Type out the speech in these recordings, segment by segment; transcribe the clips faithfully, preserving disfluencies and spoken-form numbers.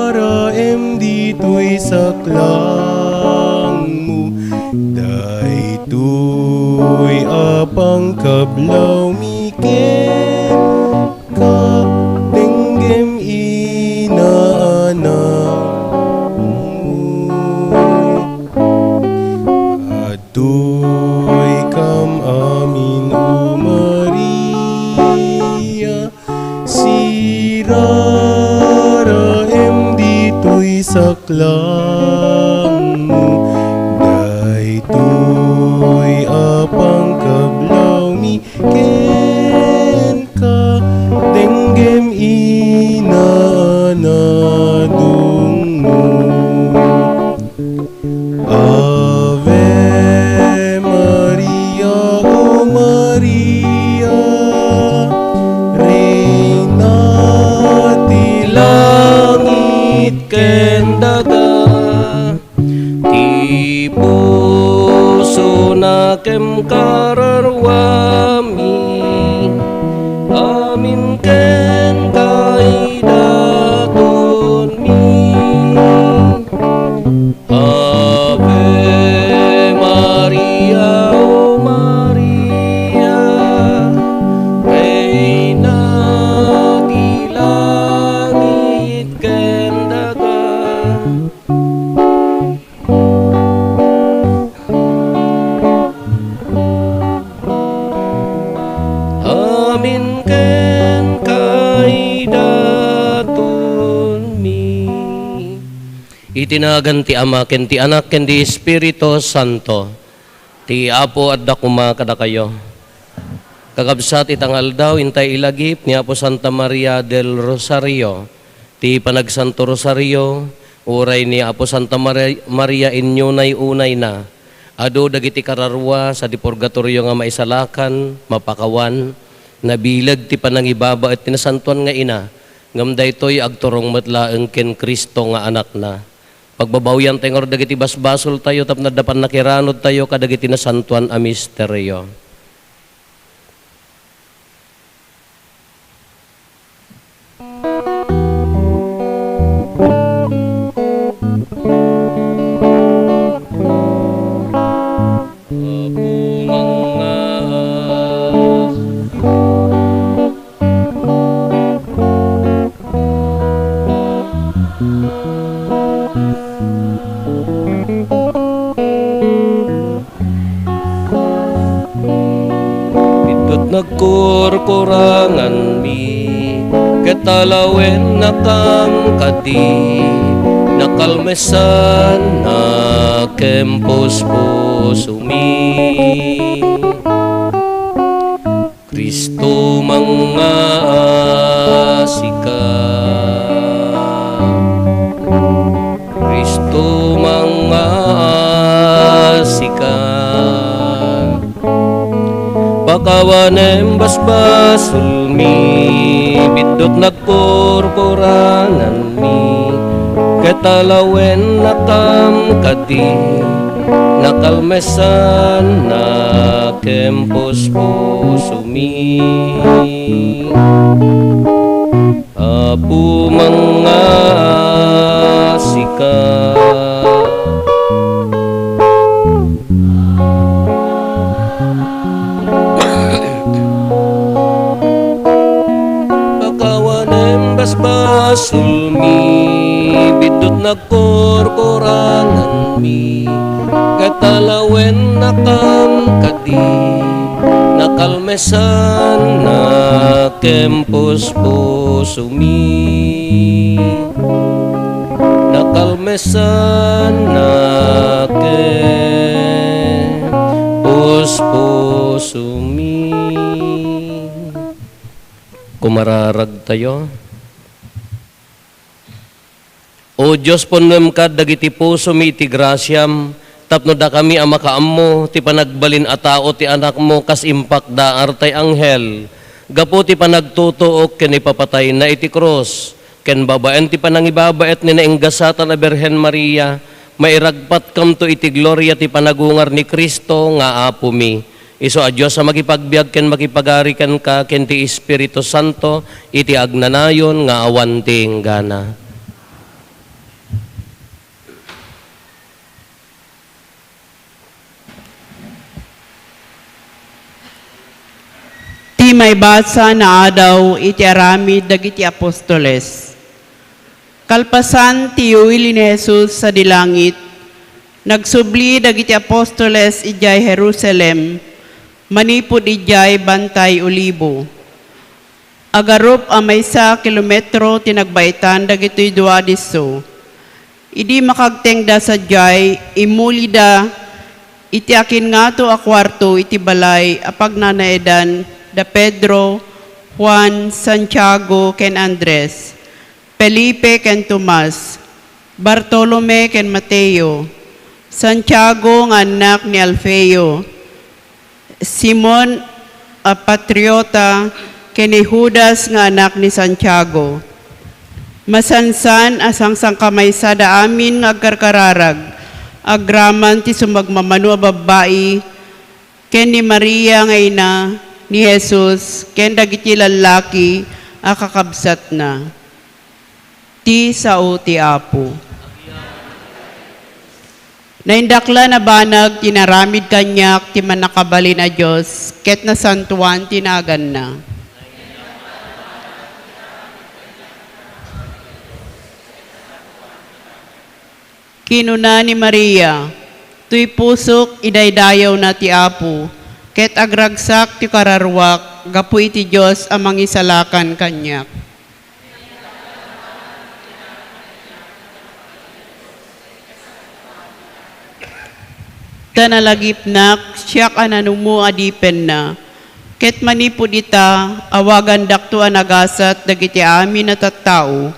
Iraraem ditoy saklangmo, daytoy a pangkablawmi kenka, denggem inaanakmo. Adtoykam amin, O Maria, siraraem ditoy saklangmo, daytoy a pangkablawmi kenka, denggem inaanadongmo. Ave Maria, O Maria, Reyna ti langit ken daga, ti pusona ken kararwami, amin ken kaidatonmi. Ave Maria, O Maria, Reyna ti langit ken daga, amin ken kaidatonmi. Iti nagan ti Ama, ken ti Anak, ken ti Espiritu Santo. Ti Apo adda koma kadakayo. Kakabsat, ita nga aldaw, intay ilagip ni Apo Santa Maria del Rosario, ti panagsanto Rosario, uray ni Apo Santa Mari-, Maria inyunay-unayna. Adu dagiti kararua sadi purgatorio nga maisalakan, mapakawan, nabileg ti panangibabaet ti Nasantoan nga Ina, ngem daytoy agturong met laeng ken Cristo nga Anakna. Pagbabawiantayo ngarud dagiti basbasoltayo tapno adda pannakiranodtayo kadagiti nasantoan a misterio. Apo mangngaas. Biddut nagkurkuranganmi, ket alawennakam kadi, nakalmesannak ken puspusomi. Cristo, mangngaasika. Cristo, mangngaasika. Pakawanem basbasolmi, biddut nagkurkuranganmi, ket alawennakam kadi, nakalmesannak ken puspusomi. Apo, mangngaasika. Pakawanem basbasolmi, biddut nagkurkuranganmi, ket alawennakam kadi, nakalmesannak ken puspusomi. Nakalmesannak ken puspusomi. Kumararagtayo. O Dios, punnoem kad dagiti pusomi iti grasiam, Tapno dakami a makaammo ti panagbalin a tao ti Anakmo kas impakdaar tay anghel, gapu ti panagtutuok ken ipapatayna iti krus, ken babaen ti panangibabaet ni nainggasatan a Birhen Maria, mairagpatkamto iti gloria ti panagungar ni Cristo nga Apomi. Isu a Dios a makipagbiag ken makipagari kenka ken ti Espiritu Santo iti agnanayon nga awan ti inggana. Ti maibasa nga adaw iti aramid dagiti apostoles. Kalpasan ti iuwili ni Jesus sadi langit, nagsubli dagiti apostoles idiay Jerusalem manipud idiay Bantay Olibo. Agarup a maysa kilometro ti nagbaitan dagitoy dua a disso. Idi makagtengda sadiay, immulida iti akin-ngato a kuarto iti balay a pagnanaedan da Pedro, Juan, Santiago, ken Andres, Felipe ken Tomas, Bartolome ken Mateo, Santiago nga annak ni Alfeo, Simon a Patriota, ken ni Judas nga anak ni Santiago. Masansan a sangsangkamaysada amin nga agkarkararag agraman ti sumagmamano a babbai, ken ni Maria nga ina ni Jesus, ken dagiti lallaki a kakabsatna. Ti sao ti Apo. Naindaklan a banag ti inaramid kaniak ti Mannakabalin a Dios, ket nasantoan ti naganna. Kinuna ni Maria, "Toy pusok, idaydayawna ti Apo, ket agragsak ti kararuak gapu iti Dios a Mangisalakan kaniak." Ta nalagipnak, siak a nanumo a dipenna, ket manipud ita, awagandakto a nagasat dagiti amin a tattao,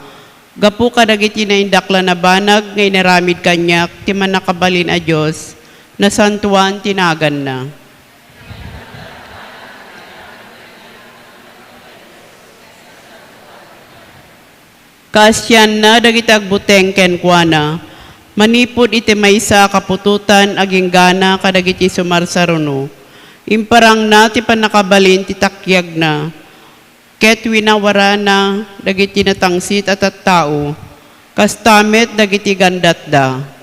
gapu kadagiti naindaklan a banag nga inaramid kaniak ti Mannakabalin a Dios, nasantoan ti naganna. Kaasianna dagiti agbuteng kenkuana, manipud iti maysa a kaputotan agingga kadagiti sumarsaruno. Imparangna ti pannakabalin ti takiagna, ket winawarana dagiti natangsit a tattao, kasta met dagiti gandatda.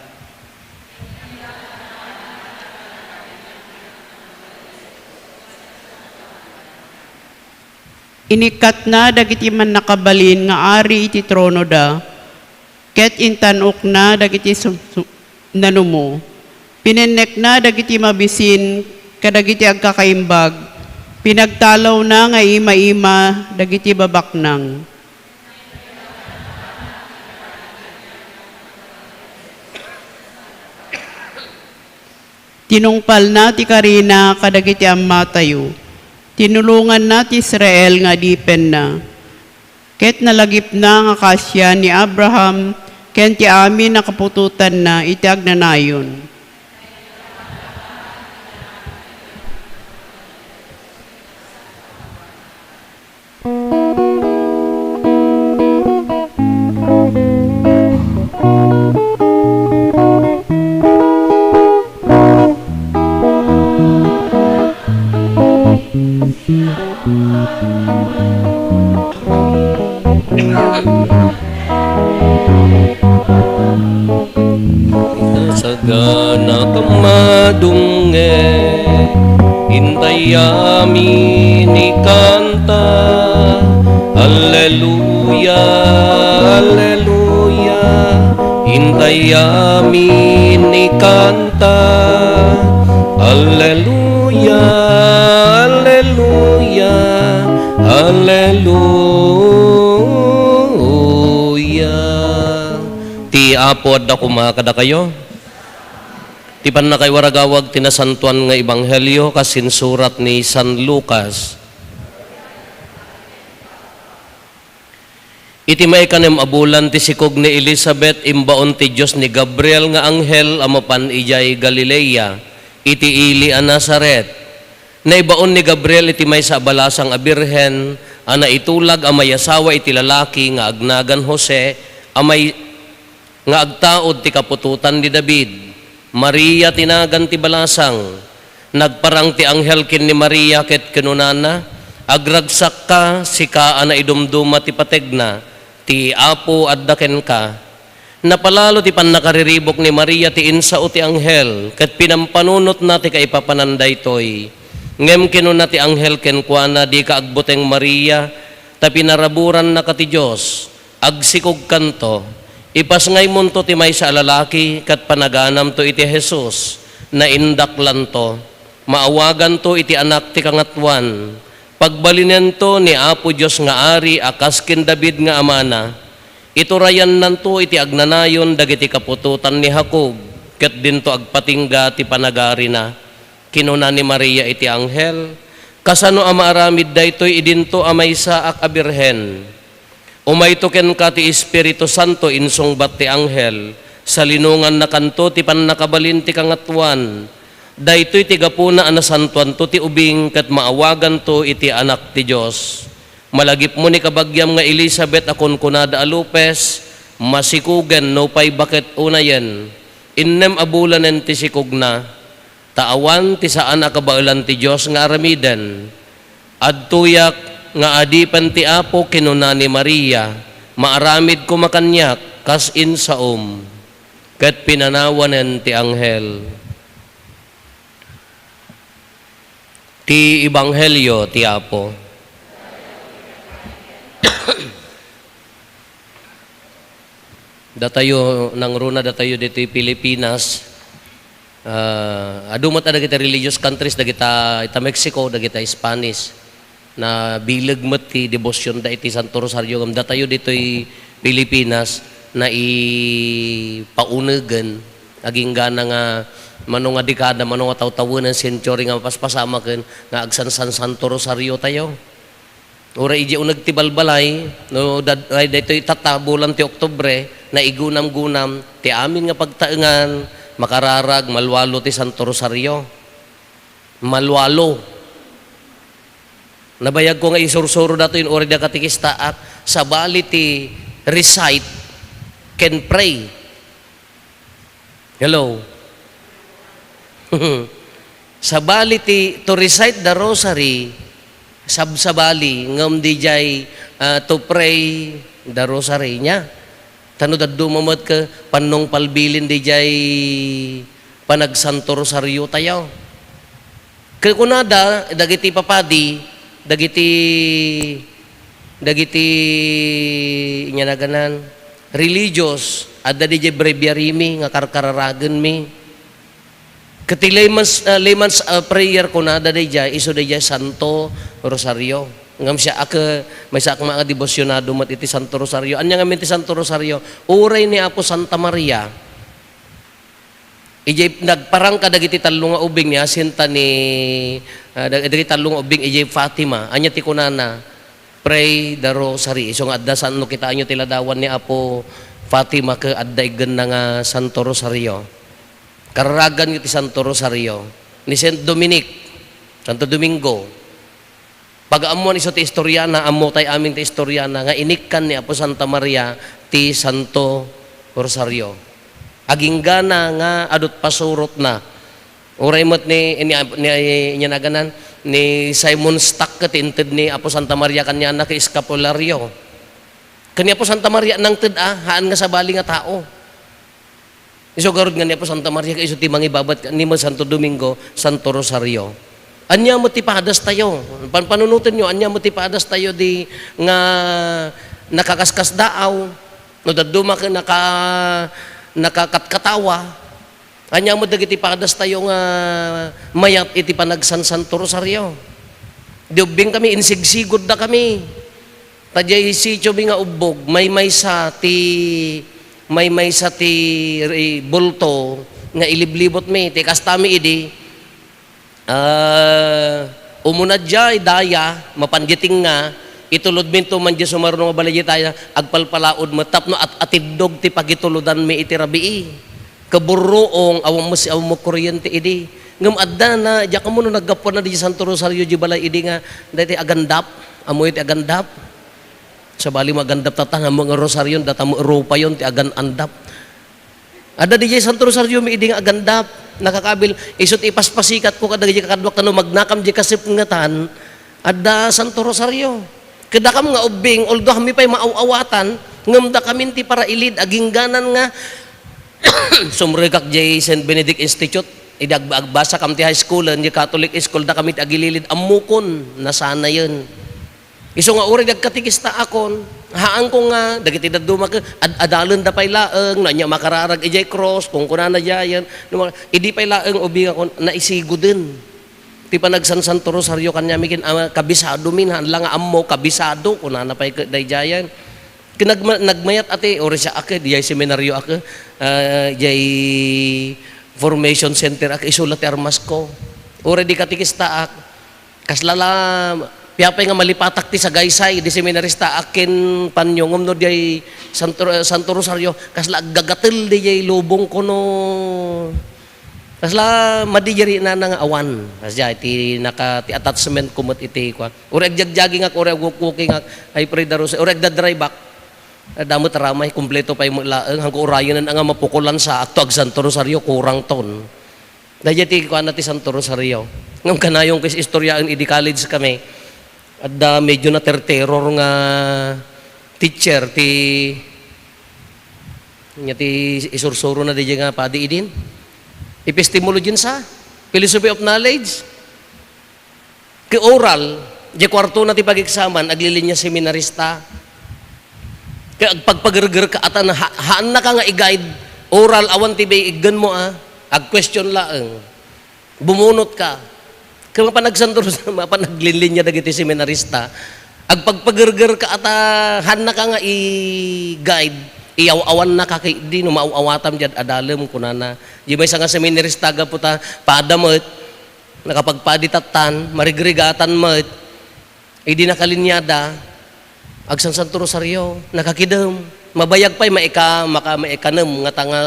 Inikkatna dagiti mannakabalin nga ari iti tronoda, ket intan-okna dagiti sum-, sum-, nanumo. Pinennekna dagiti mabisin kadagiti agkakaimbag, pinagtalawna nga ima-ima dagiti babaknang. Tinungpalna ti karina kadagiti ammatayo. Tinulonganna ti Israel nga adipenna. Ket nalagipna nga kaasian ni Abraham ken ti amin a kaputotanna iti agnanayon. Sagana ka madungnge, intay amin ikanta. Alleluia, alleluia, intay amin ikanta. Alleluia, alleluia, alleluia. Ti Apo adda koma kadakayo. Ti pannakaiwaragawag ti Nasantoan nga Ebanghelio kas insurat ni San Lucas. Iti maikanem a bulan ti sikog ni Elisabet, imbaon ti Dios ni Gabriel nga anghel a mapan idiay Galilea, iti ili a Nazaret. Naibaon ni Gabriel iti maysa a balasang a birhen a naitulag a mayasawa iti lalaki nga agnagan Jose, a may-, nga agtaud ti kaputotan ni David. Maria ti nagan ti balasang. Nagparang ti anghel ken ni Maria ket kinunana, "Agragsakka, sika a naidumduma ti pategna, ti Apo adda kenka." Napalalo ti pannakariribuk ni Maria ti insao ti anghel, ket pinampanunotna ti kaipapanan daytoy. Ngem kinuna ti anghel kenkuana, "Dika agbuteng, Maria, ta pinaraburannaka ti Dios. Agsikogkanto. Ipasngaymonto ti maysa a lalaki ket panaganamto iti Jesus. Naindaklanto. Maawaganto iti Anak ti Kangatoan. Pagbalinento ni Apo Dios nga Ari a kas ken David nga amana. Iturayannanto iti agnanayon dagiti kaputotan ni Jacob, ket dinto agpatingga ti panagarina." Kinuna ni Maria iti anghel, "Kasano a maaramid daytoy idinto a maysaak a birhen? Umayto kenka ti Espiritu Santo," insungbat ti anghel, "salinongannakanto ti pannakabalin ti Kangatoan. Daytoy ti gapuna a nasantoanto ti ubing ket maawaganto iti Anak ti Dios. Malagipmo ni kabagiam nga Elisabet a kunkunada a lupes, masikogen nupay baket unayen. Innem a bulanen ti sikogna. Ta awan ti saan a kabaelan ti Dios nga aramiden. Adtoyak nga adipen ti Apo," kinuna ni Maria, "maaramid koma kaniak kas insaom." Ket pinanawanen ti anghel. Ti Ebanghelio ti Apo. Datayo, nangruna datayo ditoy Pilipinas. Ah, adu met a dagiti religious countries, dagita, ita Mexico, dagita Spanish. Nabileg met ti debosyonda iti Santo Rosario. Ngem datayo ditoy Pilipinas, naipaunegen. Aginggana nga mano nga dekada, mano nga tawtawenan, century nga mapaspasamaken nga agsansan Santo Rosario tayo. Uray idiay uneg ti balbalay, no, dad-, ay, daytoy tatta, bulan ti Oktubre, naigunam-gunam ti amin nga pagtaengan, makararag, malualo ti Santo Rosario. Malualo. Nabayag ko nga isursuro datoy, uray da katekistaak, sabali ti recite ken pray. Hello? Sabali ti, to recite the rosary, sabsabali, ngem dijay, ah, to pray the rosary nia. Ta no dadduma met ket pannong palbilin dijay panagsanto rosario tayo. Ket kunada, dagiti papadi, dagiti, dagiti inyanagan, religious, adda didiay breviary mi nga karkararagen mi. Ket ti layman's, ah, layman's, ah, prayer kunada didiay, isu didiay Santo Rosario. Ngem siak, maysaak nga debosyonado met iti Santo Rosario. Ania ngamin ti Santo Rosario? Uray ni Apo Santa Maria, idiay nagparang kadagiti tallo nga ubing ni Jacinta ni, ah, dag-, dagiti tallo nga ubing idiay Fatima. Ania ti kunana? "Pray the Rosary." Isu nga adda san-, no kitaenyo ti ladawan ni Apo Fatima ket adda iggenna nga Santo Rosario. Kararaganyo ti Santo Rosario. Ni Saint Dominic, Santo Domingo. Pagaammoan isu ti istoriana, ammotay amin ti istoriana, nga inikkan ni Apo Santa Maria ti Santo Rosario. Aginggana nga adut pasurotna. Uray met ni, ni, ni, inyanagan, ni Simon Stock ket inted ni Apo Santa Maria kaniana ket eskapulario. Ken ni Apo Santa Maria nangted a, haan nga sabali nga tao. Isu garud nga ni Apo Santa Maria, isu ti mangibabat ni Santo Domingo, Santo Rosario. Ania met ti padas tayo? Pan-, panunotenyo, ania met ti padas tayo di nga nakakaskasdaaw, no dadduma ket naka-, nakakatkatawa? Ania met dagiti padas tayo nga mayat iti panagsansanto rosario? Di ubbing kami, insigsigod da kami. Ta diay sitio mi nga ubbog, maymaysa ti, maymaysa ti ri-, bulto nga iliblibot mi. Ti kasta mi idi, ah, umuna diay daya, mapan diay tengnga, Itulodminto man diay sumaruno nga balay dita, agpalpalaod met tapno at-atiddog ti pagitulodanmi iti rabii. Kaburroong, awan met, awan met kuryente idi. Ngem adda na, diak ammo no naggapuan na diay Santo Rosario diay balay idi nga, daytoy agandap. Ammoyo ti agandap? Sabali mo agandap tatta, nga mga rosaryon, data mo rupayon, ti agan-andap. Adda diay Santo Rosario mi idi nga agandap, nakakabil, isut' ipaspasikatko kadagiti kakaduak, ta no magnakam diay kasipngetan, adda Santo Rosario. Kadakam nga ubbing, although mi pay maaw-awatan, ngem dakamin ti parailid, agingganan nga sumrekak diay Saint Benedict Institute, idi ag-, agbasakam ti high school, diay Catholic school, dakami ti agililid, ammokon, nasanayen. Isu nga uray di agkatekista akon, haanko nga, dagiti dadduma ket ad-, adalenda pay laeng, no ania makararag idiay cross, kunkunana diayen, no ma-, idi pay laeng ubing akon, naisigoden. Ti panagsansanto rosario kaniami ken, ah, kabisadomi, haan la nga ammo, kabisado, kunana pay ket daydiayen. Ken nagma-, nagmayat a ti, uray siak ket, diay seminarioak, ah, diay formation centerak, isu la ti armasko. Uray di katekistaak, Kasla la, apay nga malipatak ti sagaysay, di seminaristaak ken panyo, ngem no diay Santo, Santo Rosario, kasla aggagatel diay lubongko no. Kasla madi diay nana nga awan. Kasdiay ti naka-, ti attachmentko met iti kuan. Uray agjagjagingak, uray agwalkingak, I pray the rosary, uray agdadriveak. Adda met ramay, kompleto pay met laeng, haanko urayenen a nga mapukolan sa akto agsanto rosario, kurangton. Daydiay ti kuana ti Santo Rosario. Ngem kanayonko is-, istoryaen idi college kami. Adda medyo naterteror nga teacher ti, nia ti isursurona daydiay nga padi idin. Epistemologian sa, philosophy of knowledge. Ket oral, diay kuartona ti pag-eksamen, aglilinia seminarista. Ket agpagpagergerka a ta na, ha-, haannaka nga i-guide, oral, awan ti biiggenmo a, ag-question laeng. Bumunotka. Ket mapan agsanto, mapan aglinlinia dagiti seminarista. Agpagpagergerka a ta, haannaka nga i-guide, iyaw-awannaka ket idi no maaw-awatam diay ad-adalem, kunana. Diay maysa nga seminarista gapu ta, pada met, Nakapagpadi tattan, marigrigatan met. Idi nakaliniada, agsansanto rosario, nakakidem. Mabayag pay, maika-, maka-, maikanem ngata nga,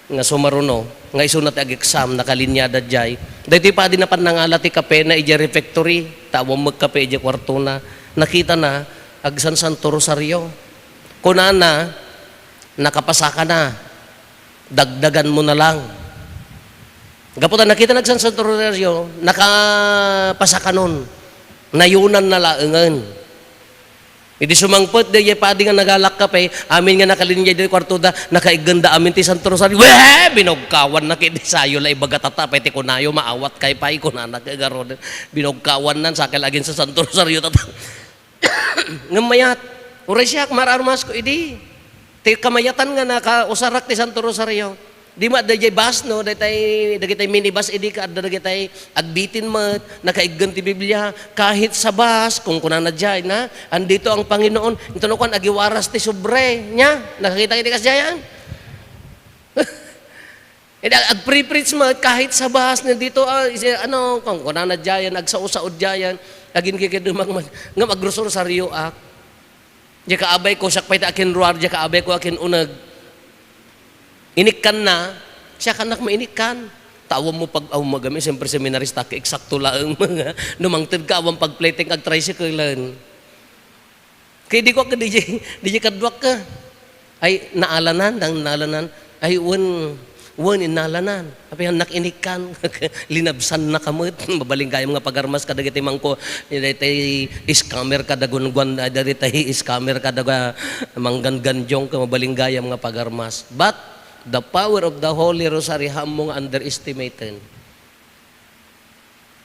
nga sumaruno, nga isuna ti ag-exam, nakalinia daydiay. Daytoy padi napan nangala ti kapena idiay refectory, ta awan met kape idiay kuartona. Nakitana, agsansanto rosario. Kunana, nakapasakana. Dagdaganmo na lang. Gapu ta nakita nagsansanto rosario, nakapasakanon. Nayunanna laengen. Idi sumangpet daydiay padi nga nagalak kape, amin nga nakalinia idiay kuartoda, nakaiggenda amin ti Santo Rosario. Wee! Binugkawanna ket di sayo la ibaga tatta, apay ti kunayo, maawatkay pay, kunana ket garuden. Binugkawanna, sakay la agin sa Santo Rosario tatta. Ngem mayat, uray siak, mararmasko idi. Ti kamayatan nga nakausarak ti Santo Rosario. Di met adda diay bus, no? Daytay, dagitay minibus idi ket adda dagitay agbitin met, nakaiggen ti Biblia. Kahit sa bus, kunkunana diay, na, "Andito ang Panginoon." Inton no kuan, agiwaras ti sobre. Nia? Nakakita iti kasdiayan? Ket ag-, agpre-preach met, kahit sa bus, nandito, ah, isi-, ano, kun-, kunana diayen, agsao-sao diayen, aginkikidumak met, ngem agrosarioak. Diay kaabayko, siak pay ti akinruar, diay kaabayko akin-uneg. Inikkanna, siak annak mainikkan. Ta awan mo pag-, awan mo agami, siyempre seminarista ka, eksakto laeng mga, no mangted ka, awan pagpleting, agtricyclen. Kay di ko, di, di, di kaduak ka. Ay, naalanan, nang naalanan. Ay, wen, wen, inalanan. Apay nga, nakinikkan. Linabsannaka met. Mabalinggayam nga pagarmas kadagiti mangko, daytay scammer kada gunguan, daytay scammer kada ga-, manggangandiong ka, mabalinggayam nga pagarmas. But, the power of the Holy Rosary, haanmo nga underestimaten.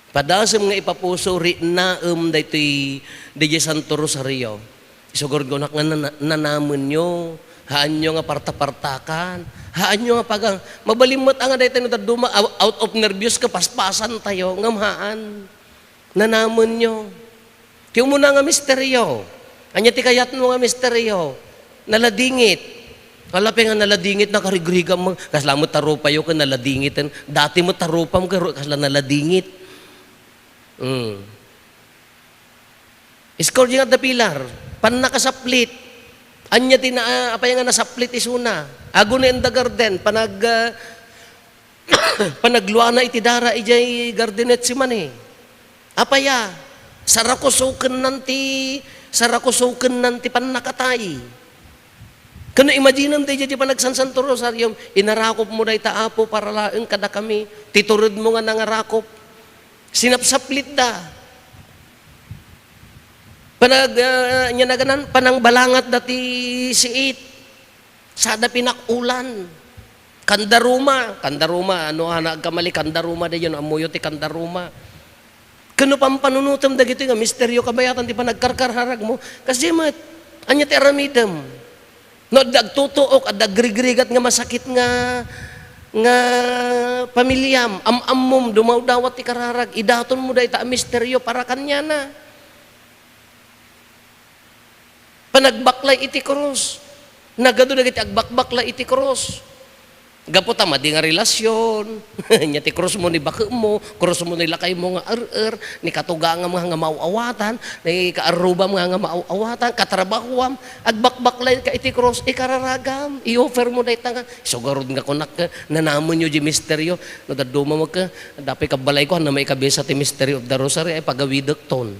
Padasem nga ipapuso, riknaem daytoy, daydiay Santo Rosario. Isugurgonak nga nana-, nanamenyo, haanyo nga partapartakan, haanyo nga pagang-, mabalin met a nga daytoy no dadduma, ou-, out of nerbios ka, paspasantayo, ngem haan. Nanamenyo. Ti umuna nga misterio. Ania ti kayatmo nga misterio? Naladingit. Ala pay nga naladingit, nakarigrigam mo. Kasla met ta rupayo ken naladingiten. Dati met ta rupam ken ru-, kasla naladingit. Mm. Scourging at the pillar, pannakasaplit. Ania ti na, apay nga nasaplit isuna? Agony in the garden, panag, ah, panagluana iti dara idiay Garden Getsemane. Apay a, sarakusokennan ti, sarakusokennan ti pannakatay. Ken imaginem daydiay ti panagsansanto rosariom, "Inarakopmo dayta, Apo, para laeng kadakami." Ti turedmo nga nangarakop. Sinapsaplitda. Panag-, ah, ania naganan, panangbalangatda ti siit. Sada pinakulan. Kandaruma, kandaruma, no, ana, agkamali, kandaruma daydiay, no, ammoyo ti kandaruma. Ken no pampanunotem dagitoy nga misterio, kabayatan ti panagkarkararagmo. Kasdiay met, ania ti aramidem? No adda agtutuok, adda agrigrigat nga masakit nga, nga pamiliam, am-ammom, dumawdawat ti kararag, idatonmo dayta a misterio para kaniana. Panagbaklay iti krus. Nagadu dagiti agbakbaklay iti krus. Gapu ta madi nga relasyon. Nia ti krusmo ni bakemmo, krusmo ni lakaymo nga er-er, ni katugangam nga, nga maaw-awatan, ni kaarrubam nga, nga maaw-awatan, katrabahoam, agbakbaklayka iti krus, ikararagam, i-offer mo dayta nga, isu garud nga kunak, nanamenyo di misteryo, no dadduma mo ka, dapay kabbalayko, hanna maikabisa ti Mystery of the Rosary, ay pagawidekton.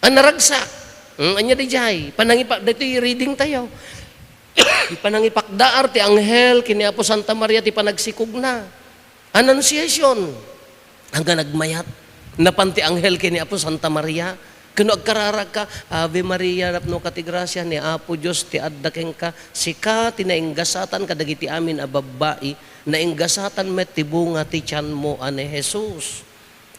A naragsak. Mm, ania daydiay? Panangipa-, daytoy reading tayo. Panangipakdaar ti anghel ken ni Apo Santa Maria ti panagsikogna. Annunciation. Ania nagmayat. Napan ti anghel ken ni Apo Santa Maria. Ken no agkararagka, "Ave Maria, napnoka ti grasia, ni Apo Dios ti adda kenka. Sika ti nainggasatan kadagiti amin a babbai. Nainggasatan met ti bunga ti tianmo a ni Jesus."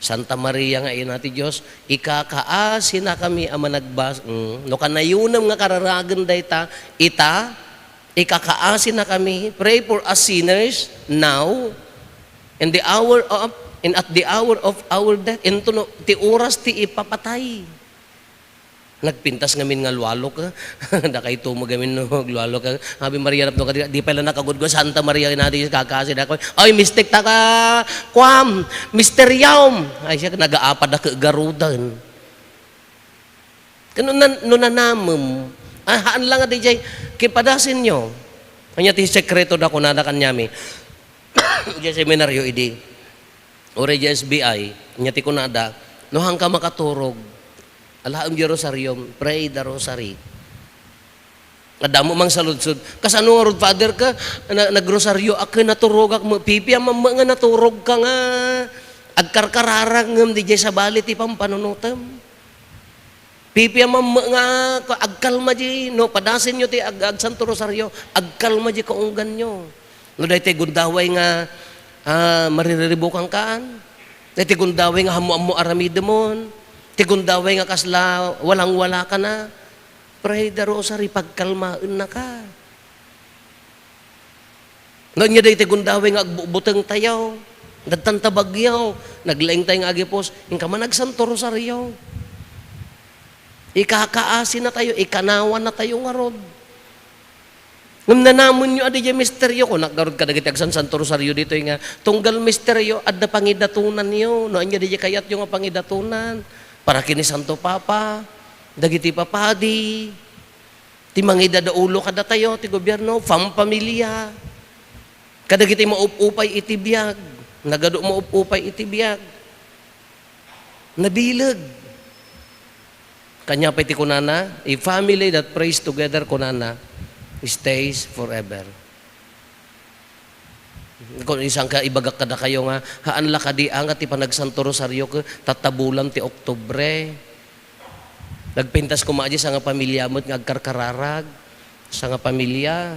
Santa Maria nga Ina ti Dios, ikakaasinakami a managbas-, mm, no kanayonem nga kararagen dayta, ita, ikakaasinakami, pray for us sinners now, in the hour of, in, at the hour of our death, intono, ti oras ti ipapatay. Nagpintas ngamin nga lualok, eh. Dakayto met ngamin no aglualok, eh. Ave Maria, napnoka ti, di pay la nakagudgod, Santa Maria, Ina ti Dios, kakaasinakami. Ay, mistik ta ka, kuam, misterium. Ay, siak, nagaapat a kagarudan. Ken no nan-, no nanamem, ah, haan la nga daydiay, kipadasenyo. Ania ti sekreto da kunada kaniami. Diay seminaryo idi. Uray diay S B I, nia ti kunada, "No haanka makaturog, alaem diay rosariom, pray the rosary." Adda met mangsaludsod, "Kasano ngarud, Father, ka na-, nagrosarioak ken naturogak met?" Pipiamam met nga naturogka nga agkarkararag ngem diay sabali ti pampanunotem. Pipiamam met nga ka-, agkalma di, no, padasenyo ti ag-, agsanto rosario, agkalma di kaungganyo. No daytoy gundaway nga, ah, maririribukankaan, daytoy gundaway nga ammo-ammo aramidemon, ti gundaway nga kasla walang-walakana, pray the rosary, pagkalmaennaka. No, ania daytoy gundaway nga agbutbutengtayo, dadtanta bagyo, naglaingtay nga agipos, inka man agsanto rosario. Ikakaasinatayo, ikanawannatayo ngarud. Ngem nanamenyo a diay misterio, kunak ngarud kadagiti agsansanto rosario ditoy nga, tunggal misterio, adda pangidatonanyo. No, ania diay kayatyo nga pangidatonan? Para ken ni Santo Papa, dagiti papadi, ti mangidadaulo kadatayo ti gobierno, pampamilia, kadagiti maupupay iti biag, nagadu maupupay iti biag, nabileg. Kaniana pay ti kunana, "A family that prays together," kunana, "stays forever." Kun isanka, ibagak kadakayo nga, haan la kadi a nga ti panagsanto rosario ket tatta bulan ti Oktubre. Nagpintas koma diay sangapamilia met nga agkarkararag. Sangapamilia.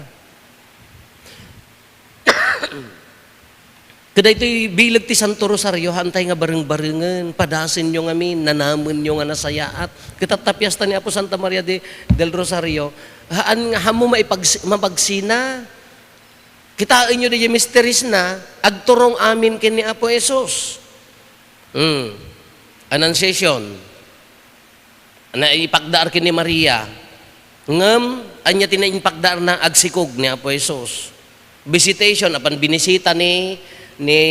Ket daytoy bileg ti Santo Rosario, haantay nga bareng-barengen, padasenyo ngamin, nanamenyo nga nasayaat. Ket tatta piesta ni Apo Santa Maria de, del Rosario, haan nga, haanmo maipag-, mapagsina. Kitaenyo diay misteriesna, agturong amin ken ni Apo Jesus. Hmm. Annunciation. Naipakdaar ken ni Maria. Ngem, ania ti naimpakdaarna? Agsikog ni Apo Jesus. Visitation, apan binisita ni, ni,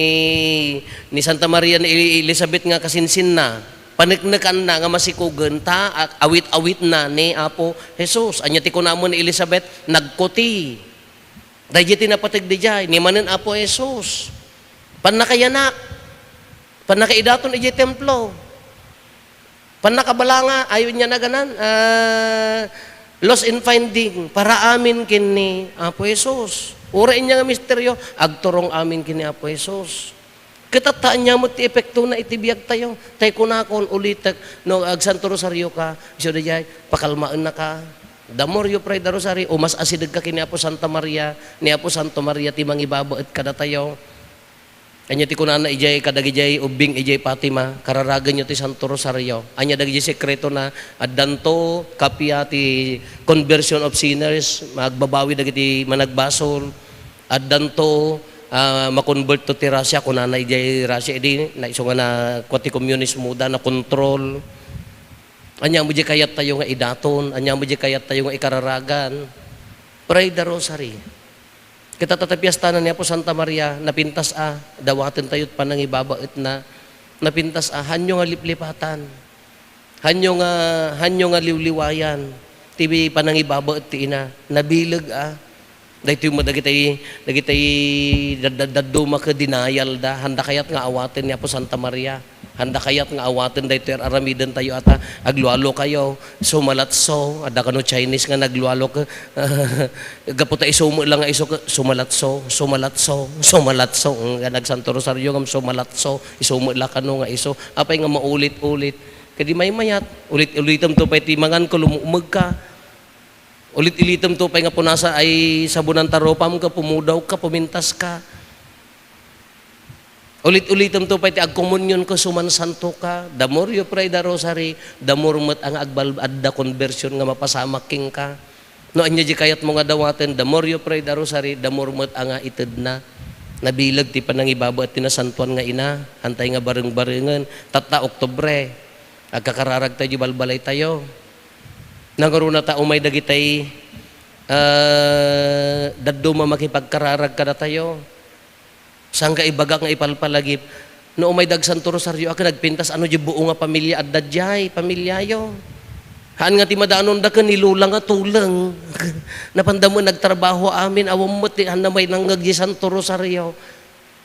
ni Santa Maria ni Eli-, Elizabeth nga kasinsinna. Paneknekanna nga masikugen ta a-, awit-awitna ni Apo Jesus. Ania ti kuna met ni Elizabeth? Nagkuti. Daydiay ti napateg idiay, ni manen Apo Jesus. Pannakayanak. Pannakaidaton idiay templo. Pannakabalanga, ay, ania naganan, ah, lost in finding, para amin ken ni Apo Jesus. Uray ania nga misterio, agturong amin ken ni Apo Jesus. Ket ta ania met ti epektona iti biagtayo. Tay kunakon, ulitek, no agsanto rosario ka, isu daydiay, pakalmaennaka. The more you pray the rosary, umas-asidegka ken ni Apo Santa Maria, ni Apo Santo Maria ti mangibabaet kadatayo. Ania ti kunana idiay kadagidiay ubbing idiay Fatima, "Kararagenyo ti Santo Rosario." Ania dagidiay sekretona? Addanto, kappia ti conversion of sinners, magbabawi dagiti managbasol. Addanto, ah, makonberto ti Russia, kunana idiay Russia, idi, na isu nga nakua ti komunismo da, nakontrol. Ania mo di kayattayo nga idaton? Ania mo di kayattayo nga ikararagan? Pray the rosary. Ket ta, ta piestana ni Apo Santa Maria, napintas a, dawaten tayo ti panangibabaetna. Napintas a, hanyo nga liplipatan. Hanyo nga, hanyo nga liwliwayan ti panangibabaet ti ina. Nabileg a. Daytoy met dagiti, dagiti dad-, dad-, dadduma ket denial da. Handa kayat nga awaten ni Apo Santa Maria? Handa kayat nga awaten daytoy ar-aramiden tayo ata? Aglualo kayo, sumalatso, adda kano Chinese nga naglualo ke, gapu ta isu met la nga isu ke, sumalatso, sumalatso, sumalatso, nga nagsanto rosario ngem sumalatso, isu met la kano nga isu, apay nga maulit-ulit, kadi maymayat, ulit-ulitem to pay ti mangan ko, lumumeg ka, ulit-ulitem to pay nga punasan ay sabunan ta rupam ka, pumudaw ka, pumintas ka. Ulit-ulitem to pay ti agkomunionka, sumansantoka. The more you pray the rosary, the more met a nga agbal-, adda conversion nga mapasamak kenka. No ania di kayatmo nga dawaten, the more you pray the rosary, the more met a nga itedna. Nabileg ti panangibabaet ti nasantoan nga ina, hantay nga bareng-barengen. Tatta, Oktubre, agkakararag tayo di balbalay tayo. Nangruna ta umay dagitay, ah, dadduma makipagkararag kadatayo. Saan ka ibagak nga ipalpalagip? No umay dagsanto rosario a ket nagpintas, ano di buo nga pamilya adda diay, pamilyayo? Haan nga ti madanon da ken ni Lola nga tuleng. Napanda met nagtrabaho amin, awan met ti, haan na may nangngeg di santo rosario.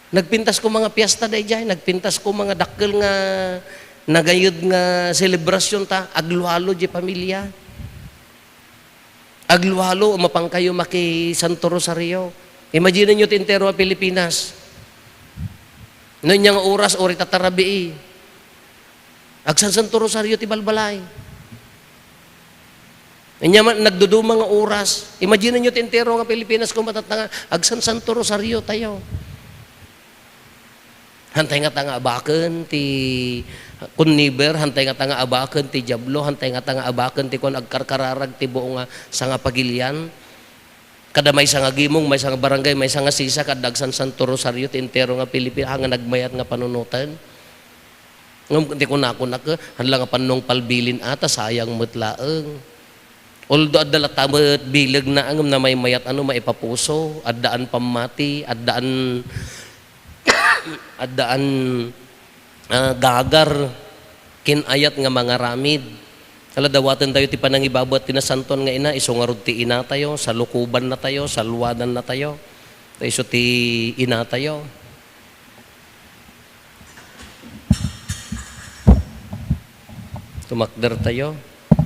Nagpintas ko mga piesta daydiay, nagpintas ko mga dakkel nga nagayud nga selebrasyon ta, aglualo di pamilya. Aglualo, mapan kayo maki Santo Rosario. Imagine nyo ti entero a Pilipinas. No ania nga oras, uri tatarabii. Agsan Santo Rosario ti balbalay. Ania man, nagduduma nga oras. Imagine nyo ti entero nga Pilipinas kung matatanga, agsan Santo Rosario tayo. Hantay nga ta nga abaken ti conniver, hantay nga ta nga abaken ti Diablo, hantay nga ta nga abaken ti kuan, agkarkararag ti buo nga sangapagilian. Kada maysa nga gimong, maysa nga barangay, maysa nga sisa, kada agsan Santo Rosario ti entero nga Pilipi-, nga nagmayat nga panunoten. Ngem ti kunakon a, hala nga pannong palbilin ata, sayang met laeng. Although adda latta met bilegna, ngem namaymayat, ano, maipapuso, addaan pammati, addaan, addaan, ah, gagar, ken ayat nga mangaramid. Ala, dawaten tayo ti panangibabaet ti nasantoan nga ina, isu ngarud ti ina tayo, salukobanna tayo, salwadanna tayo. Ta isu ti ina tayo. Tumakder tayo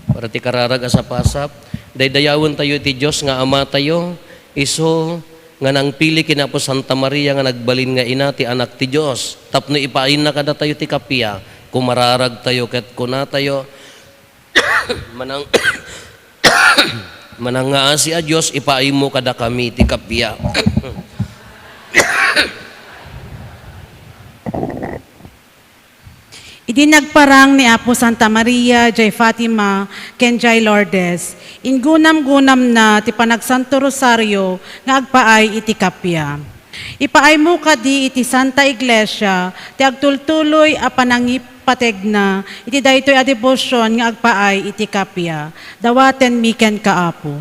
para ti kararag a sapasap. Daydayawen tayo iti Dios nga Ama tayo, isu nga nangpili ken Apo Santa Maria nga nagbalin nga ina ti Anak ti Dios, tapno ipaayna kadatayo ti kappia. Kumararag tayo ket kuna tayo, Manang-, manangngaasi a Dios, ipaaymo kadakami ti kappia. Idi nagparang ni Apo Santa Maria jay Fatima ken jay Lourdes, ingunamgunamna ti panagsanto rosario nga agpaay iti kappia. Ipaaymo kadi iti Santa Iglesia ti agtultuloy a panangipategna iti daytoy a debosion nga agpaay iti kappia. Dawatenmi kenka, Apo.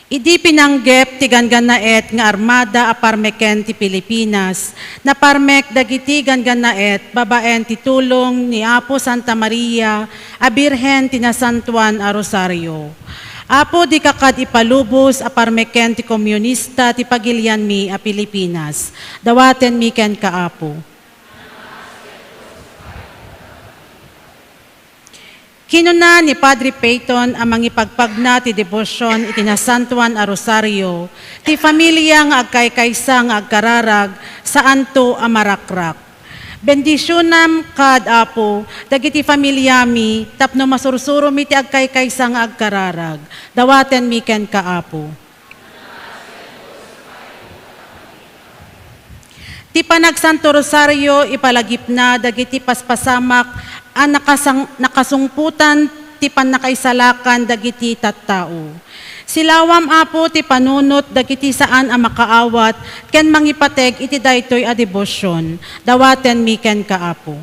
Idi pinanggep ti ganggannaet nga armada a parmeken ti Pilipinas, naparmek dagiti ganggannaet babaen ti tulong ni Apo Santa Maria a Birhen ti Nasantoan a Rosario. Apo, dika kad ipalubos a parmeken ti komunista ti pagilianmi a Pilipinas. Dawatenmi kenka, Apo. Kinuna ni Padre Peyton a mangipagpagna ti debosion iti Nasantoan a Rosario, ti familia nga agkaykaysa nga agkararag, saanto a marakrak. Bendisionam kad, Apo, dagiti familiami tapno masursuromi ti agkaykaysa nga agkararag. Dawatenmi kenka, Apo. Ti panagsanto rosario ipalagipna dagiti paspasamak a nakasang-, nakasungpotan ti pannakaisalakan dagiti tattao. Silawam, Apo, ti panunot dagiti saan a makaawat ken mangipateg iti daytoy a debosion. Dawatenmi kenka, Apo.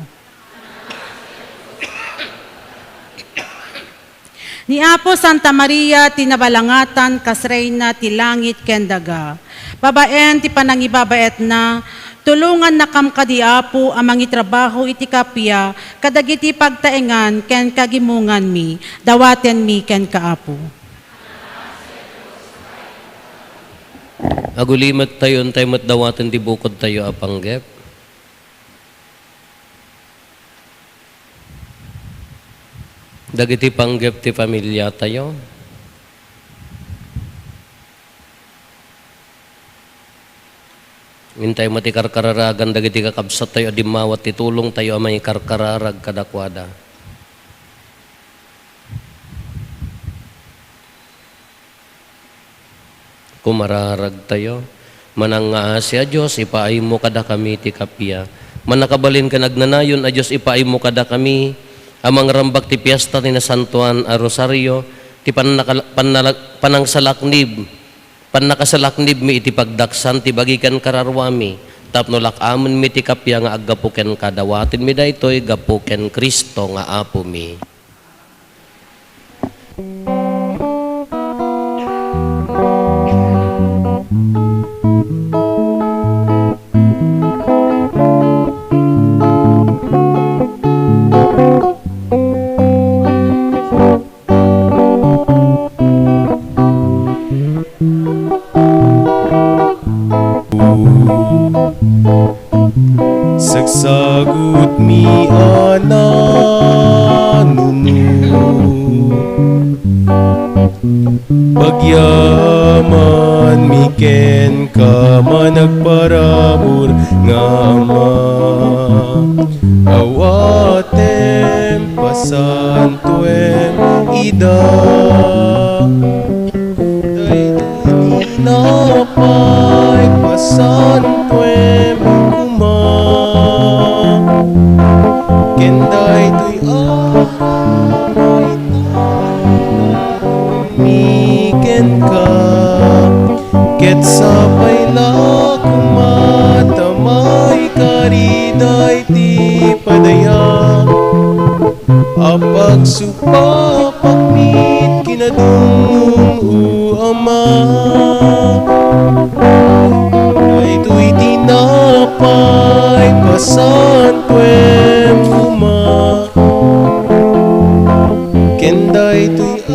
Ni Apo Santa Maria ti nabalangatan kas Reyna ti langit ken daga. Babaen ti panangibabaetna, tulongannakam kadi, Apo, a mangitrabaho iti kappia kadagiti pagtaengan ken kagimonganmi. Dawatenmi kenka, Apo. Agulimettayo, intay met dawaten ti bukodtayo a panggep. Dagiti panggep ti familiatayo. Intay met ti karkararagan dagiti kakabsattayo a dimmawat ti tulongtayo a mangikarkararag kadakuada. Kumararagtayo. Manangngaasi a Dios, ipaaymo kadakami ti kappia. Mannakabalin ken agnanayon a Dios, ipaaymo kadakami a mangrambak ti fiesta ti Nasantoan a Rosario, ti pannakal-, pannala-, panangsalaknib, pannakasalaknibmi iti pagdaksan ti bagi ken kararuami, tapno lak-amenmi ti kappia nga aggapu kenka. Dawatenmi daytoy gapu ken Cristo nga Apomi. Sagsagutmi a nanunot, pagyamanmi kenka, managparabur nga Ama. Awatem pasantoem ida. Daytoy tinapay, pasantoem koma. Ken daytoy a mi kenka, ket sapay la koma ta maikari daytoy padaya a pagsupapakmi iti kinadumdum, O Ama. Daytoy tinapay, pasantoem koma. Ken daytoy a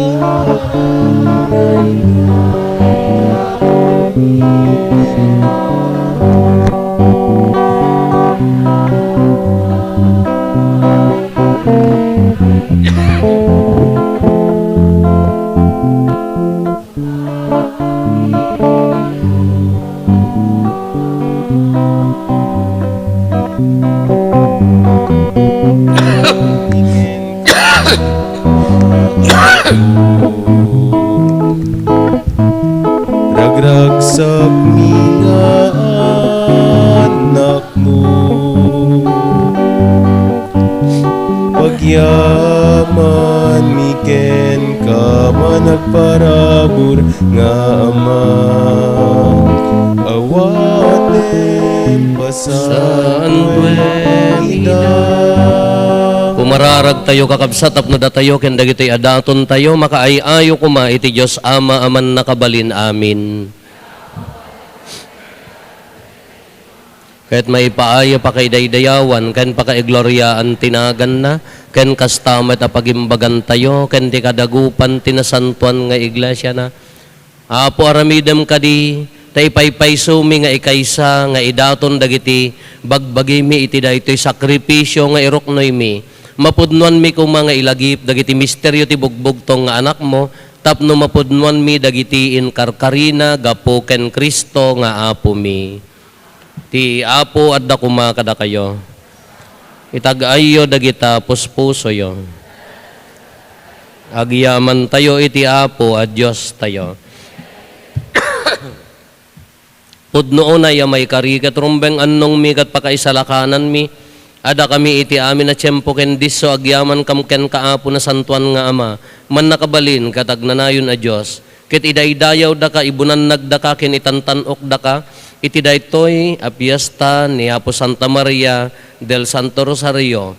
Ragragsakmi nga anak mo. Pagyamanmi kenka, managparabur nga Ama. Awatem pasantoem ida. Mararagtayo, kakabsat, tapno datayo ken dagitoy a datontayo makaay-ayo koma iti Dios Ama a Mannakabalin. Amen. Ket maipaay a pakaidaydayawan ken pakaigloriaan ti naganna, ken kasta met a pagimbagantayo ken ti kadagupan ti nasantoan nga iglesiana. Apo, aramidem kadi, ta ipaypaysomi nga ikaysa nga idaton dagiti bagbagimi iti daytoy sakrifisio nga iruknoymi. Mapudnoanmi koma nga ilagip dagiti misterio ti bugbugtong nga Anakmo, tapno mapudnoanmi dagiti inkarkarina gapu ken Cristo nga Apomi. Ti Apo adda koma kadakayo. Itag-ayyo dagita puspusoyo. Agyamantayo iti Apo a Diostayo. Pudno unay a maikari ket rumbeng annongmi ket pakaisalakananmi a dakami iti amin a tiempo ken disso agyamankam kenka, Apo, Nasantoan nga Ama, Mannakabalin ket Agnanayon a Dios, ket idaydayawdaka, ibunannagdaka ken itantan-okdaka iti daytoy a fiesta ni Apo Santa Maria del Santo Rosario.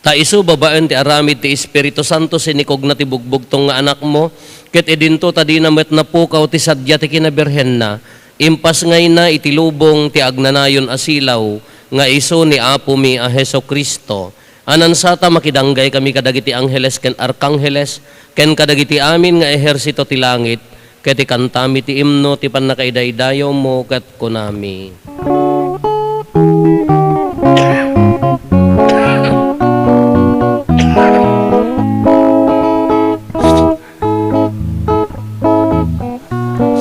Ta isu, babaen ti aramid ti Espiritu Santo, sinikogna ti bugbugtong nga Anakmo, ket idinto ta dina met napukaw ti sadia ti kinabirhenna, impasngayna iti lubong ti agnanayon a silaw nga isu ni Apomi a Jesu-Cristo. Ania, saan ta makidanggay kami kadagiti angheles ken arkangheles, ken kadagiti amin nga ehersito ti langit, ket ikantami ti imno ti pannakaidaydayawmo ket kunami: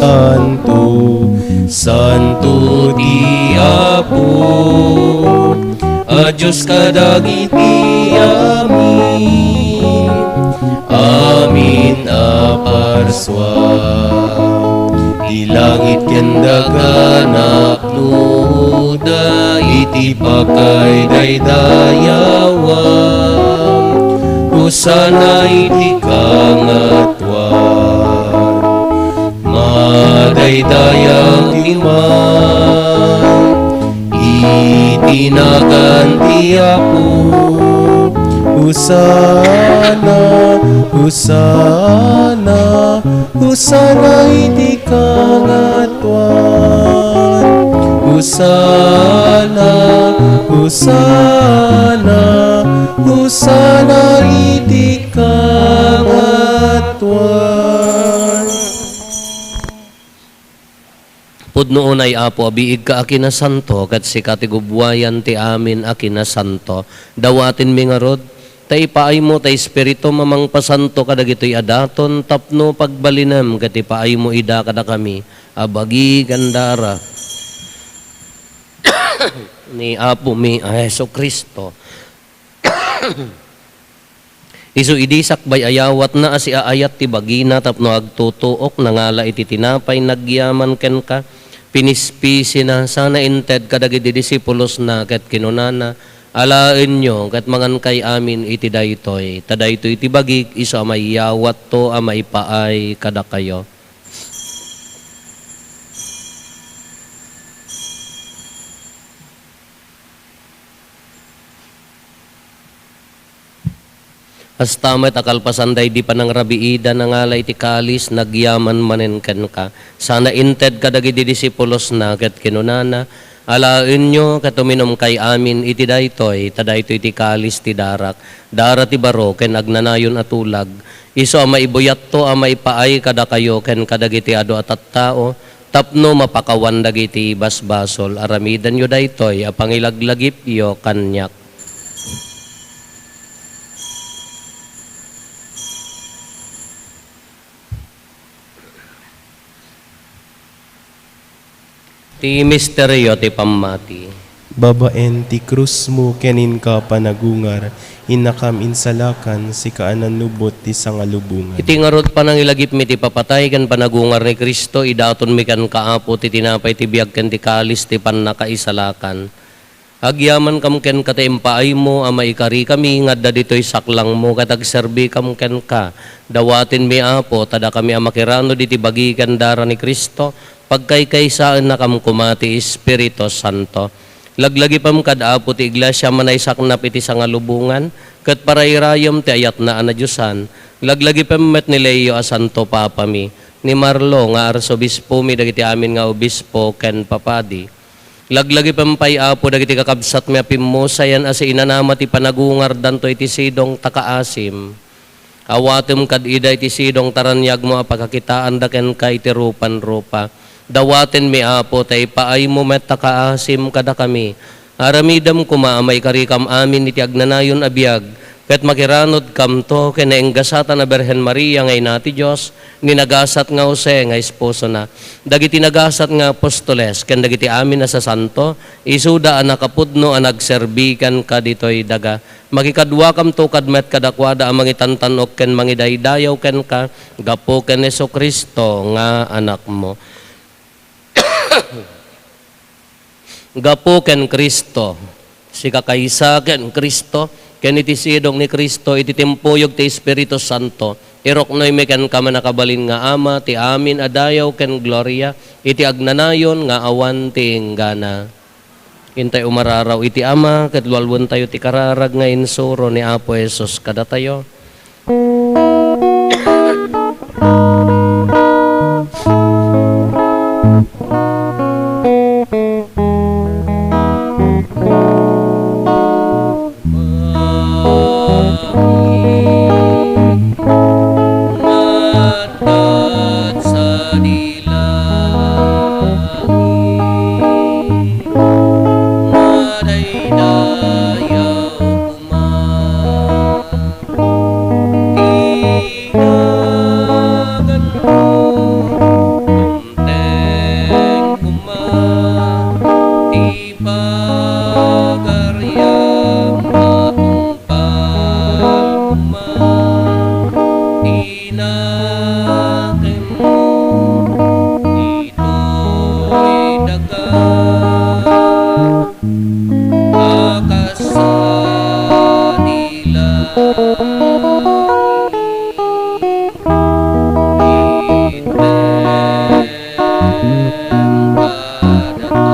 Santo, santo ti Apo a Dios kadagiti amin, amin a parsua. Ti langit ken daga napnoda iti pakaidaydayawan. Hosanna iti kangatoan. Madaydayaw ti Ama iti nagan ti Apo. Hosanna, Hosanna, Hosanna iti kangatoan. Hosanna, Hosanna, Hosanna iti kangatoan. Pudno unay, Apo, a biigka a kinasanto, ket sika ti gubbuayan ti amin a kinasanto. Dawatenmi ngarud, ta ipaaymo ti Espiritum a mangpasanto kadagitoy a daton tapno pagbalinem ket ipaaymo ida kadakami a bagi ken dara ni Apomi a Jesu-Cristo. Isu idi sakbay a yawatna a siaayat ti bagina tapno agtutuok, nangala iti tinapay, nagyaman kenka, pinispisina, sana inted kadagiti disipulosna ket kinunana: Alaenyo ket mangankay amin iti daytoy, ta daytoy ti bagik isu a maiyawatto a maipaay kadakayo. Kasta met a kalpasan daydi panangrabiida, nangala iti kalis, nagyaman manen kenka, sana inted kadagiti disipulosna ket kinunana: Alaenyo ket uminumkay amin iti daytoy, ta daytoy ti kalis ti darak, dara ti baro ken agnanayon a tulag, isu a maibuyatto a maipaay kadakayo ken kadagiti adu a tattao, tapno mapakawan dagiti basbasol. Aramidenyo daytoy a pangilaglagipyo kaniak. Ti misterio ti pammati. Babaen ti krusmo ken inka panagungar, innakam insalakan, sika a nanubot ti sangalubongan. Iti ngarud, panangilagipmi ti papatay ken panagungar ni Cristo, idatonmi kenka, Apo, ti tinapay ti biag ken ti kalis ti pannakaisalakan. Agyamankam kenka ta impaaymo a maikarikami nga adda ditoy saklangmo ket agserbikam kenka. Dawatenmi, Apo, ta dakami a makiranod iti bagi ken dara ni Cristo, pagkaykaysaennakam koma ti Espiritu Santo. Laglagipem kad Apo ti Iglesia a naisaknap iti sangalubongan, ket parairayem ti ayatna a nadiosan. Laglagipem met ni Leo a Santo Papami, ni Marlo nga Arsobispomi, dagiti amin nga obispo ken papadi. Laglagipem pay, Apo, dagiti kakabsatmi a pimmusayan a siinanama ti panagungardanto iti sidong ta kaasim. Awatem kad ida iti sidong ta raniagmo a pakakitaanda kenka iti rupan-rupa. Dawatenmi, Apo, ta ipaaymo met ta kaasim kadakami. Aramidem koma a maikarikam amin iti agnanayon a biag, ket makiranudkamto ken naenggasatan a Birhen Maria nga ina ti Dios, ni nagasat nga Jose nga esposona, dagiti nagasat nga apostoles, ken dagiti amin a sasanto, isuda a nakapudno a nagserbi kenka ditoy daga. Makikaduakamto kad met kadakuada a mangitantan-ok ken mangidaydayaw kenka gapu ken Jesu-Cristo nga Anakmo. Gapu ken Cristo, sikakaysa ken Cristo, ken iti sidong ni Cristo, iti timpuyog ti Espiritu Santo, iruknoymi kenka, mannakabalin nga Ama, ti amin a dayaw ken gloria iti agnanayon nga awan ti inggana. Intay umararaw iti Ama, ket lualuentayo ti kararag nga insuro ni Apo Jesus kadatayo. Pagariam a tungpal koma ti nakem ditoy daga a kas sa dila. Item kadata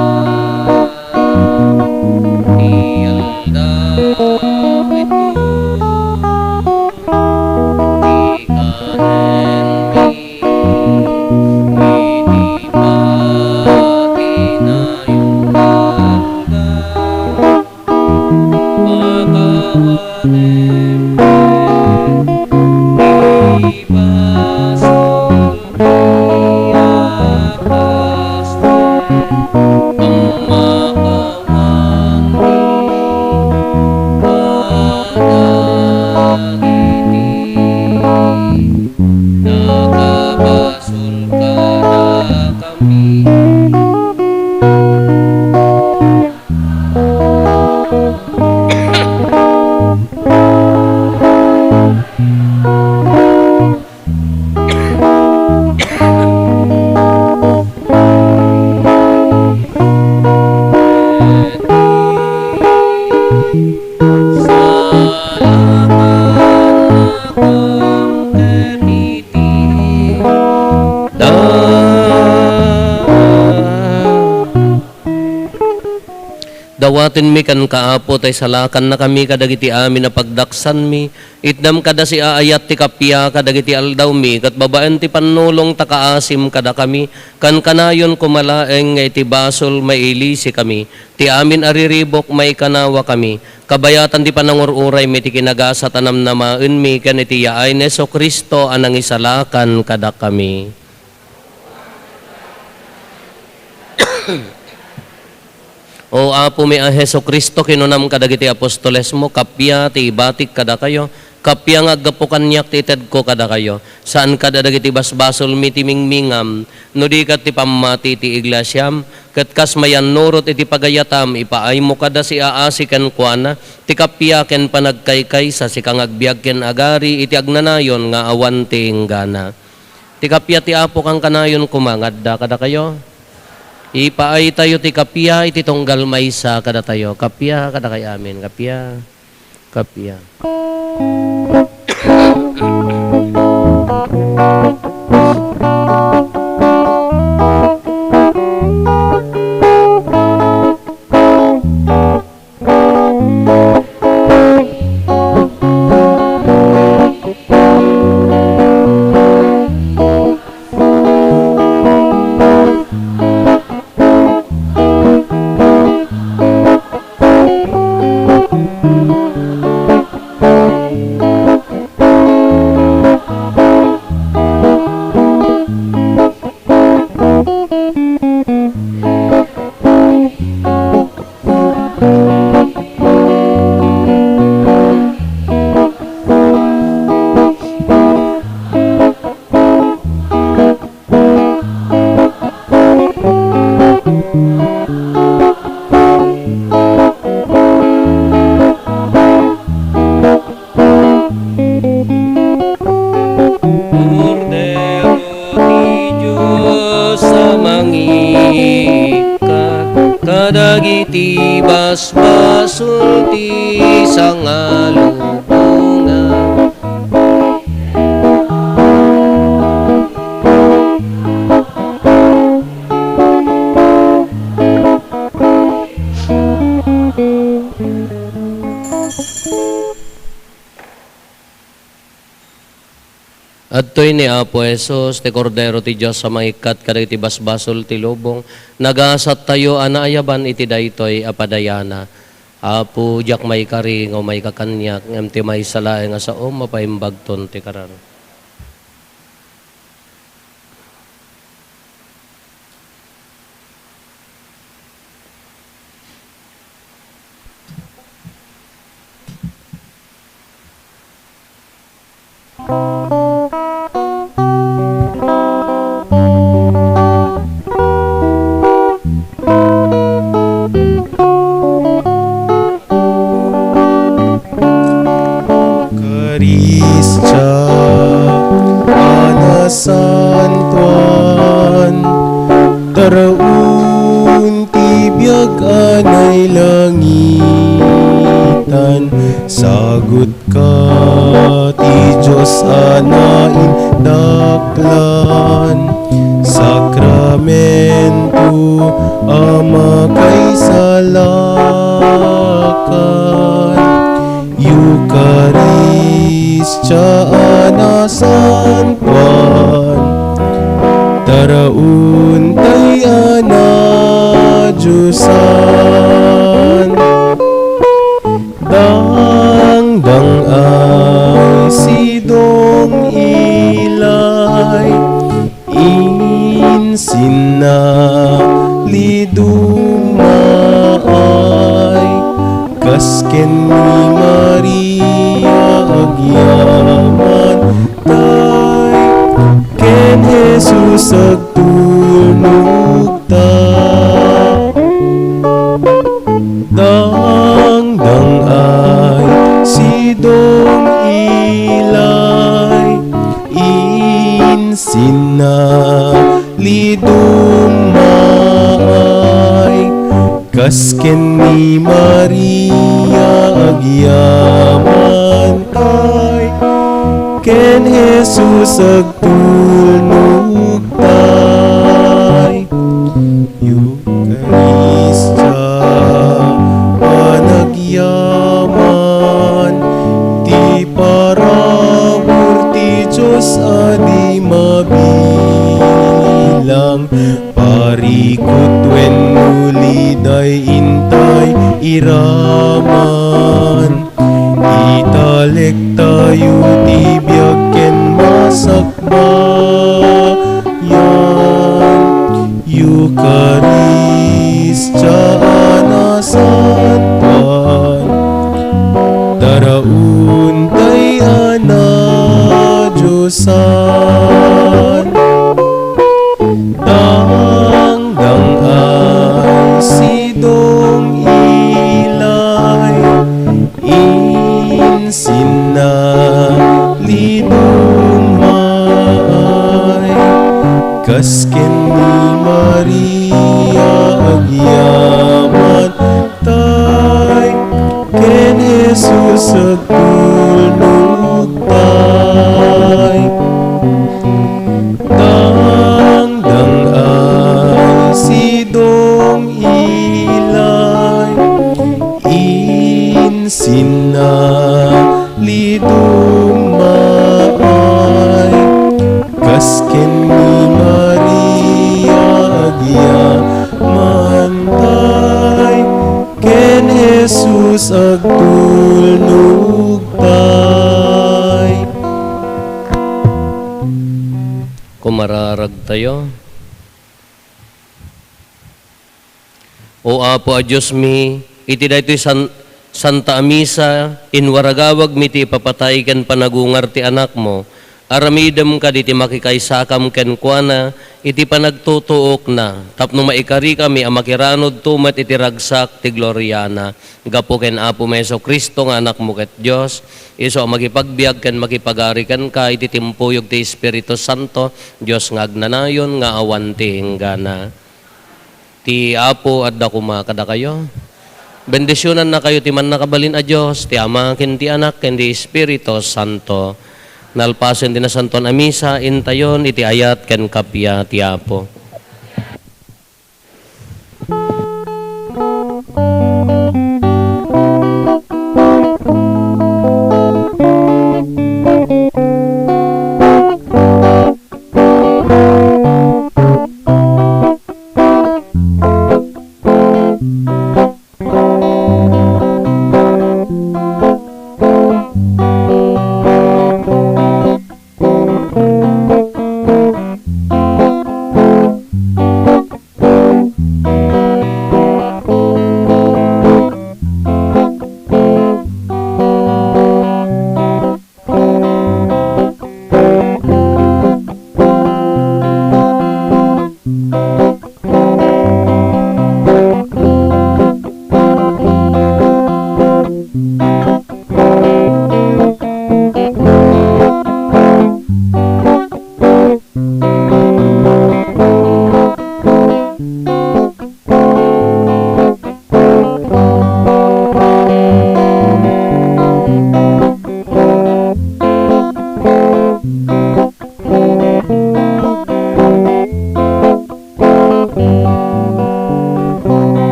ti aldaw ito, ti kanenmi iti pati nayon aldaw. Pakawanem ti basol ti akas, pamakawanmi kadagiti nakabasol kadakami. Dawatenmi kenka, Apo, ta isalakannakami kadagiti amin a pagdaksanmi. Itdam kada siaayat ti kappia kadagiti aldawmi, ket babaen ti pannulong ta kaasim kadakami, kankanayon koma laeng nga iti basol mailisikami. Ti amin a riribuk, maikanawakami. Kabayatan ti panangur-uraymi ti kinagasat a namnamaenmi ken iti yaay ni Jesu-Cristo a nangisalakan kadakami. O Apomi a Jesu-Cristo, kinunam kadagiti apostolesmo, kappia ti ibatik kadakayo, kappia nga aggapu kaniak ti itedko kadakayo. Saan kada dagiti basbasolmi ti mingmingam, no di ket ti pammati ti iglesiam, ket kas mayannurot iti pagayatam, ipaaymo kada siaasi kenkuana, ti kappia ken panagkaykaysa, sika nga agbiag ken agari iti agnanayon nga awan ti inggana. Ti kappia ti Apo kankanayon koma nga adda kadakayo. Ipaaytayo ti kappia iti tunggal maysa kadatayo. Kappia kadakay amin. Kappia. Kappia. dagiti basbasol ti sangalubongan. Adtoy ni Apo Jesus, ti Kordero ti Dios a mangikkat kadagiti basbasol ti lubong. Nagasattayo a naayaban iti daytoy a padayana. Apo, diak maikari nga umayka kaniak, ngem ti maysa laeng a saom, mapaimbagton ti kararag. Eukaristia a nasantuan, taraon ti biag a nailangitan, sagut ka ti Dios a naindaklan, sakramento a makaisalakan, Eukaristia a nasantuan, taraon tay a nadiosan. Dangdang ay sidong ilay, insinna lidum maay, kas ken ni Maria agyaman tay, ken Jesus agtulnog ta. Dangdang ay sidong ilay, insinna lidum maay, kas ken ni Maria agyaman tay, ken Jesus agtulnog tay. Eukaristia a nagyaman, ti parabur ti Dios a di mabilang, parikut wenno liday intay iraman. Italektayo ti biag ken masakbayan, Eukaristia a nasantuan, taraon tay a nadiosan. Dangdang ay sidong ilay, insinna lidum maay, kas ken ni Maria agyaman tay, ken Jesus agtulnog tay. Dangdang ay sidong ilay, insinna lidum maay, kas ken ni Maria agyaman tay, ken Jesus agtulnog tay. Kumararagtayo. O Apo a Diosmi, iti daytoy san-, Santa a Misa, inwaragawagmi ti ipapatay ken panagungar ti Anakmo. Aramidem kaditi makikaysakam kenkuana iti panagtutuokna, tapno maikarikami a makiranudto met iti ragsak ti gloriana. Gapu ken Apomi Jesu-Cristo nga Anakmo ket Dios, isu a makipagbiag ken makipagari kenka iti timpuyog ti Espiritu Santo, Dios nga agnanayon nga awan ti inggana. Ti Apo adda koma kadakayo. Bendisionannakayo ti Mannakabalin a Dios, ti Ama, ken ti Anak, ken ti Espiritu Santo. Nalpasen ti Nasantoan a Misa, intayon iti ayat ken kappia ti Apo.